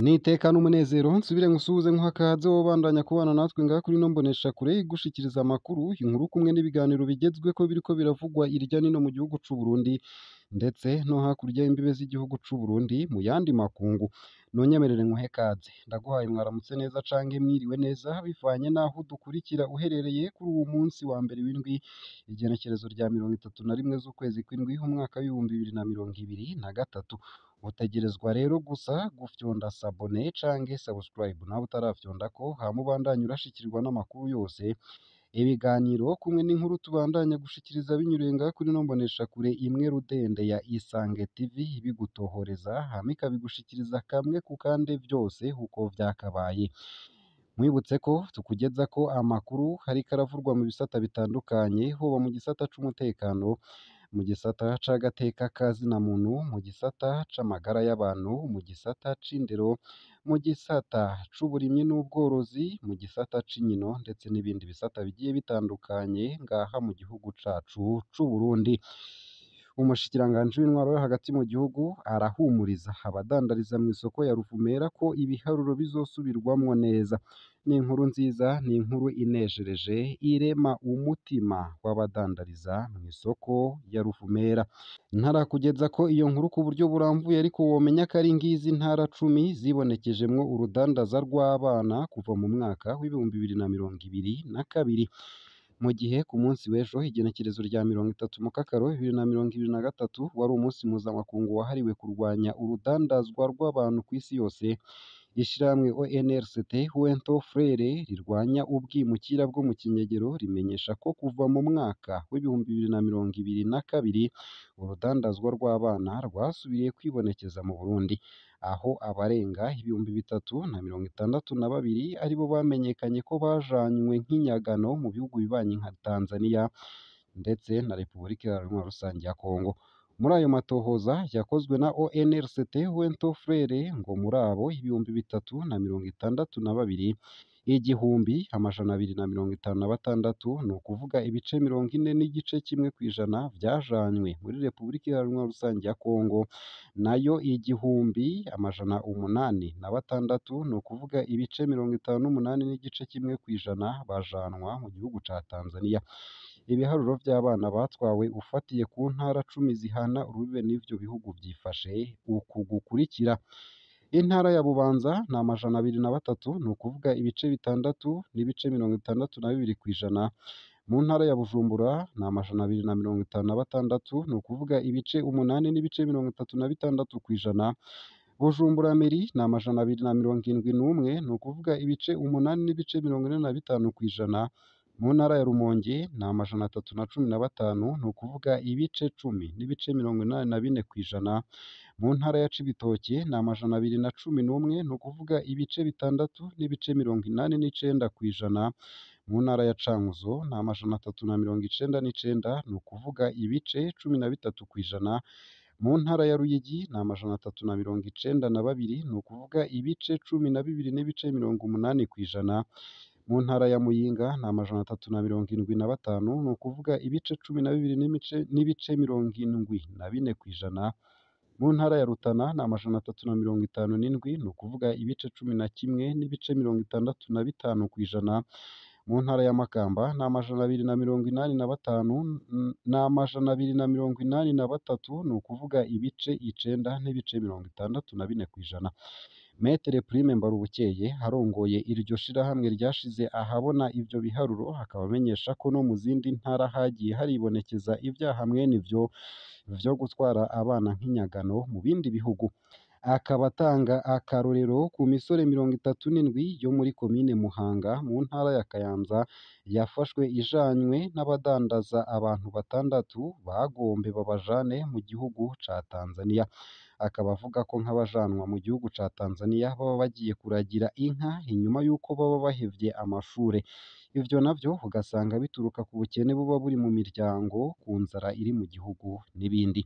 N'iteka n'umunezero nsubire nkusuhuze nkuhe akaze wobandanya kubana natwe ngaha kuri ino mboneshakure igushikiriza amakuru, inkuru kumwe n'ibiganiro bigezweko biriko biravugwa irya nino mu gihugu c'u Burundi ndetse no hakurya y'imbibe z'igihugu c'u Burundi mu yandi makungu. Nonyemerere nkuhe kaze, ndaguhaye mwaramutse neza canke mwiriwe neza bivanye n'aho udukurikira uherereye kuri uwu munsi wa mbere w'indwi, igenekerezo rya 31 z'ukwezi kw'indwi umwaka w'2023. Utegerezwa rero gusa gufyonda sabone canke subscribe nawe utarafyondako, hama ubandanye urashikirwa n'amakuru yose, ibiganiro kumwe n'inkuru tubandanya gushikiriza binyuriye ngaha kuri ino mboneshakure imwe rudende ya Isange TV ibigutohoreza hama ikabigushikiriza kamwe ku kandi vyose uko vyakabaye. Nkwibutse ko tukugezako amakuru ariko aravurwa mu bisata bitandukanye, hoba mu gisata c'umutekano, mu gisata c'agateka ka zina muntu, mu gisata c'amagara y'abantu, mu gisata c'indero, mu gisata c'uburimyi n'ubworozi, mu gisata c'inkino ndetse n'ibindi bisata bigiye bitandukanye ngaha mu gihugu cacu c'Uburundi. Umushikiranganji w'intwaro yo hagati mu gihugu arahumuriza abadandariza mw'isoko ya Ruvumera ko ibiharuro bizosubirwamwo neza. Ni inkuru nziza, ni inkuru inejereje irema umutima w'abadandariza mw'isoko ya Ruvumera. Ntarakugezako iyo nkuru ku buryo burambuye ariko womenya ko ari ngizi ntara 10 zibonekejemwo urudandaza rw'abana kuva mu mwaka w'2022. Mu gihe ku munsi w'ejo igenekerezo rya 30 Mukakaro 2023 wari umunsi mpuzamakungu wahariwe kurwanya urudandazwa rw'abantu kw'isi yose, ishirahamwe ONRCT Wento Frere rirwanya ubwimukira bwo mu kinyegero rimenyesha ko kuva mu mwaka w'2022 urudandazwa rw'abana rwasubiriye kwibonekeza mu Burundi, aho abarenga 3062 aribo bamenyekanye ko bajanywe nk'inyagano mu bihugu bibanyi nka Tanzania ndetse na Repubulika Iharanira Rusange ya Kongo. Muri ayo matohoza yakozwe na ONRCT Wento Frere ngo muri abo 3062, 1256 ni ukuvuga ibice 40.1 kw'ijana vyajanywe muri Repubulika Iharanira Rusange ya Kongo, nayo 1806 ni ukuvuga ibice 58.1 kw'ijana bajanwa mu gihugu ca Tanzania. Ibiharuro vy'abana batwawe ufatiye ku ntara 10 zihana urubibe n'ivyo bihugu vyifashe uku gukurikira: Intara ya Bubanza ni 203, ni ukuvuga ibice 6.62 kw'ijana. Mu ntara ya Bujumbura ni 256, ni ukuvuga ibice 8.36 kw'ijana. Bujumbura Meri ni 271, ni ukuvuga ibice 8.45 kw'ijana. Mu ntara ya Rumonge ni 315, ni ukuvuga ibice 10.84 kw'ijana. Mu ntara ya Cibitoke ni 211, ni ukuvuga ibice 6.89 kw'ijana. Mu ntara ya Cankuzo ni 399, ni ukuvuga ibice 13 kw'ijana. Mu ntara ya Ruyigi ni 392, ni ukuvuga ibice 12.80 kw'ijana. Mu ntara ya Muyinga ni 375, ni ukuvuga ibice 12.74 kw'ijana. Mu ntara ya Rutana ni 357, ni ukuvuga ibice 11.65 kw'ijana. Mu ntara ya Makamba ni 285, ni 283, ni ukuvuga ibice 9.64 kw'ijana. Metere Prime Mbarubukeye arongoye iryo shirahamwe ryashize ahabona ivyo biharuro, akaba amenyesha ko no mu zindi ntara hagiye haribonekeza ivyaha mwene ivyo vyo gutwara abana nk'inyagano mu bindi bihugu. Akaba atanga akarorero ku misore 37 yo muri komine Muhanga mu ntara ya Kayanza yafashwe ijanywe n'abadandaza abantu 6 bagombe babajane mu gihugu ca Tanzania. Akaba avuga ko nk'abajanwa mu gihugu ca Tanzania baba bagiye kuragira inka inyuma y'uko baba bahevye amashure. Ivyo navyo ugasanga bituruka ku bukene buba buri mu miryango, ku nzara iri mu gihugu n'ibindi.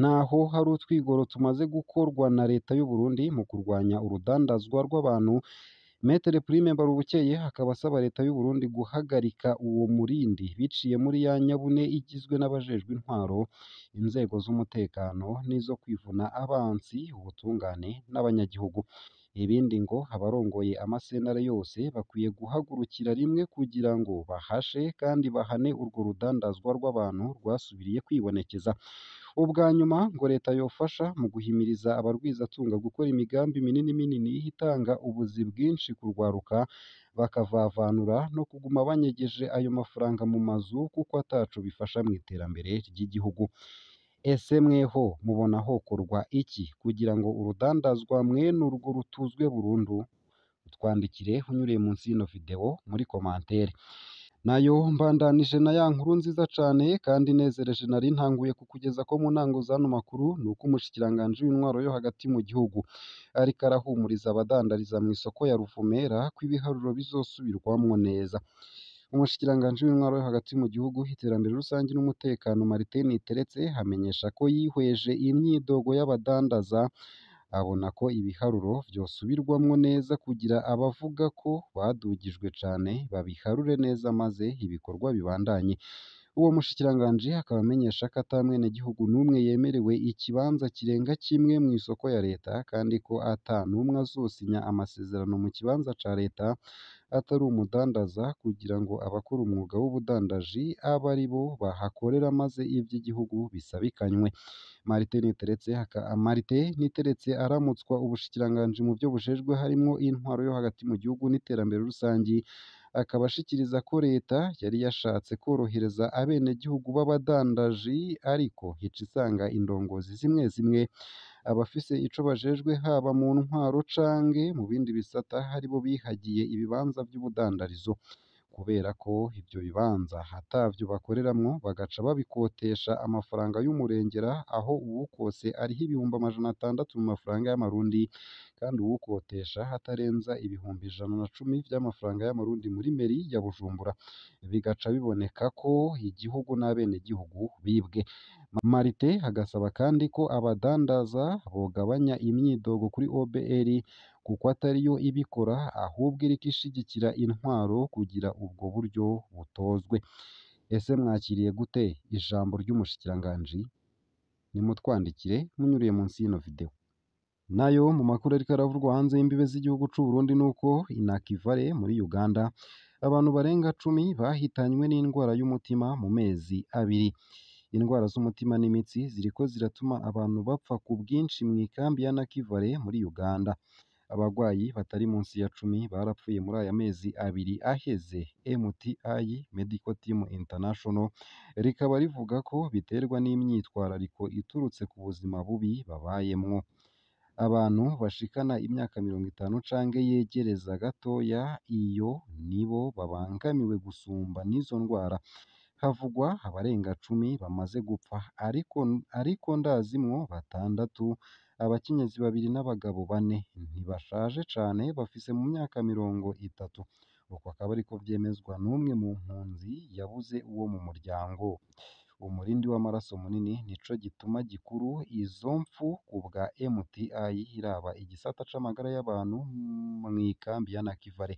Naho hari utwigoro tumaze gukorwa na leta y'u Burundi mu kurwanya urudandazwa rw'abantu, Maître Prime Mbarubukeye akaba asaba leta y'u Burundi guhagarika uwo murindi biciye muri ya nyabune igizwe n'abajejwe intwaro, inzego z'umutekano n'izo kwivuna abansi, ubutungane n'abanyagihugu. Ibindi ngo abarongoye amasentare yose bakwiye guhagurukira rimwe kugira ngo bahashe kandi bahane urwo rudandazwa rw'abantu rwasubiriye kwibonekeza. Ubwa nyuma ngo leta yofasha mu guhimiriza abarwizatunga gukora imigambi minini minini itanga ubuzi bwinshi kurwaruka, bakavavanura no kuguma banyegeje ayo mafaranga mu mazu kuko ataco bifasha mu iterambere ry'igihugu. Ese mweho mubona hokorwa iki kugira ngo urudandazwa mwene urwo rutuzwe burundu? Twandikire unyuriye munsi y'ino video muri komantere. Nayo mbandanije na ya nkuru nziza cane kandi inezereje nari ntanguye kukugeza ko mu ntango z'ano makuru, ni uko umushikiranganji w'intwaro yo hagati mu gihugu ariko arahumuriza abadandariza mu isoko ya Ruvumera ko ibiharuro bizosubirwamwo neza. Umushikiranganji w'intwaro yo hagati mu gihugu, iterambere rusangi n'umutekano Martin Niteretse amenyesha ko yihweje imyidogo y'abadandaza, abona ko ibiharuro vyosubirwamwo neza kugira abavuga ko badugijwe cane babiharure neza maze ibikorwa bibandanye. Uwo mushikiranganji akaba amenyesha ko ata mwenegihugu n'umwe yemerewe ikibanza kirenga kimwe mw'isoko ya leta, kandi ko ata n'umwe azosinya amasezerano mu kibanza ca leta atari umudandaza, kugira ngo abakora umwuga w'ubudandaji abe aribo bahakorera maze ivy'igihugu bisabikanywe. Martin Niteretse aramutswa ubushikiranganji mu vyo bujejwe harimwo intwaro yo hagati mu gihugu n'iterambere rusangi, akaba ashikiriza ko leta yari yashatse korohereza abenegihugu b'abadandaji, ariko ica isanga indongozi zimwe zimwe abafise ico bajejwe haba mu ntwaro canke mu bindi bisata aribo bihagiye ibibanza vy'ubudandarizo, kubera ko ivyo bibanza atavyo bakoreramwo bagaca babikotesha amafaranga y'umurengera, aho uwukose ariha 600,000 mu mafaranga y'amarundi, kandi uwukotesha atarenza 110,000 vy'amafaranga y'amarundi muri meri ya Bujumbura. Bigaca biboneka ko igihugu n'abenegihugu bibwe. Martin agasaba kandi ko abadandaza bogabanya imyidogo kuri OBR kuko atariyo ibikora, ahubwo iriko ishigikira intwaro kugira ubwo buryo butozwe. Ese mwakiriye gute ijambo ry'umushikiranganji? Nimutwandikire munyuriye munsi y'ino video. Nayo mu makuru ariko aravurwa hanze y'imbibe z'igihugu c'u Burundi nuko Inakivale muri Uganda abantu barenga 10 bahitanywe n'indwara y'umutima mu mezi abiri. Indwara z'umutima n'imitsi ziriko ziratuma abantu bapfa ku bwinshi mw'ikambi ya Nakivale muri Uganda. Abagwayi batari munsi ya 10 barapfuye muri aya mezi abiri aheze. MTI Medical Team International rikaba rivuga ko biterwa n'imyitwarariko iturutse ku buzima bubi babayemwo. Abantu bashikana imyaka 50 canke yegereza gatoya iyo nibo babangamiwe gusumba n'izo ndwara. Havugwa abarenga 10 bamaze gupfa, ariko ndazimwo 6, abakenyezi 2 n'abagabo 4. Ntibashaje cane, bafise mu myaka 30. Uko akaba ariko vyemezwa n'umwe mu mpunzi yabuze uwo mu muryango. Umurindi w'amaraso munini nico gituma gikuru izo mpfu kubwa MTI iraba igisata c'amagara y'abantu mw'ikambi ya Nakivale.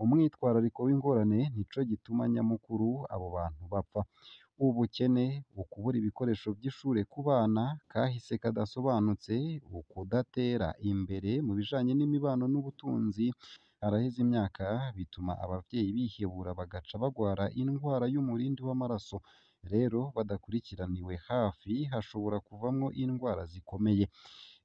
Umwitwarariko w'ingorane nico gituma nyamukuru abo bantu bapfa. Ubukene, ukubura ibikoresho vy'ishure ku bana, kahise kadasobanutse, ukudatera imbere mu bijanye n'imibano n'ubutunzi haraheze imyaka, bituma abavyeyi bihebura bagaca bagwara indwara y'umurindi w'amaraso. Rero badakurikiraniwe hafi hashobora kuvamwo indwara zikomeye.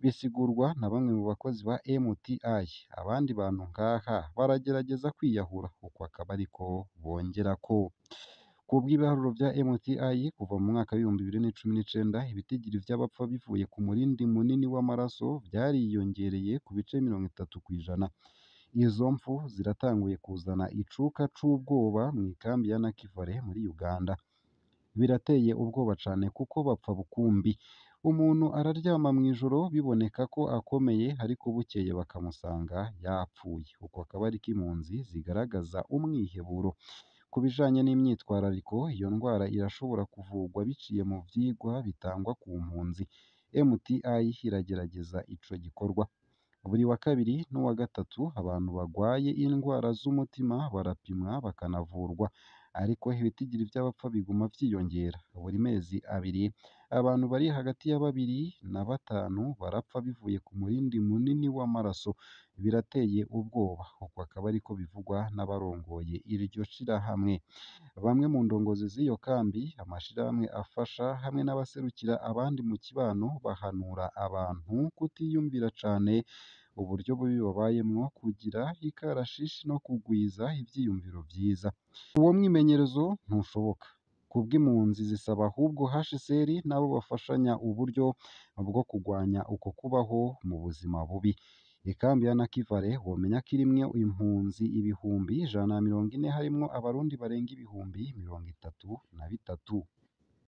Bisigurwa na bamwe mu bakozi ba MTI. Abandi bantu ngaha baragerageza kwiyahura, uko akaba ariko bongerako. Kubw'ibiharuro vya MTI kuva mu mwaka w'ibihumbi 2019, ibitigiri vy'abapfa bivuye ku murindi munini w'amaraso vyariyongereye ku bice 30%. Izo mpfu ziratanguye kuzana icuka c'ubwoba mw'ikambi ya Nakivale muri Uganda. Birateye ubwoba cane kuko bapfa bukumbi. Umuntu araryama mw'ijoro biboneka ko akomeye, ariko bukeye bakamusanga yapfuye. Uko akaba ariko impunzi zigaragaza umwiheburo. Ku bijanye n'imyitwarariko, iyo ndwara irashobora kuvugwa biciye mu vyigwa bitangwa ku mpunzi. MTI iragerageza ico gikorwa. Buri wa kabiri n'uwa gatatu abantu bagwaye indwara z'umutima barapimwa bakanavurwa, Ariko ibitigiri vy'abapfa biguma vyiyongera. Buri mezi abiri abantu bari hagati ya 2 na 5 barapfa bivuye ku murindi munini w'amaraso. Birateye ubwoba." Uko akaba ariko bivugwa n'abarongoye iryo shirahamwe. Bamwe mu ndongozi z'iyo kambi, amashirahamwe afasha hamwe n'abaserukira abandi mu kibano bahanura abantu kutiyumvira cane uburyo bubi babayemwo, kugira ikarashishi no kugwiza ivyiyumviro vyiza. Uwo mwimenyerezo ntushoboka kubw'impunzi, zisaba ahubwo HCR n'abo bafashanya uburyo bwo kugwanya uko kubaho mu buzima bubi. Ikambi ya Nakivale womenya ko irimwo impunzi 140,000, harimwo abarundi barenga 33,000.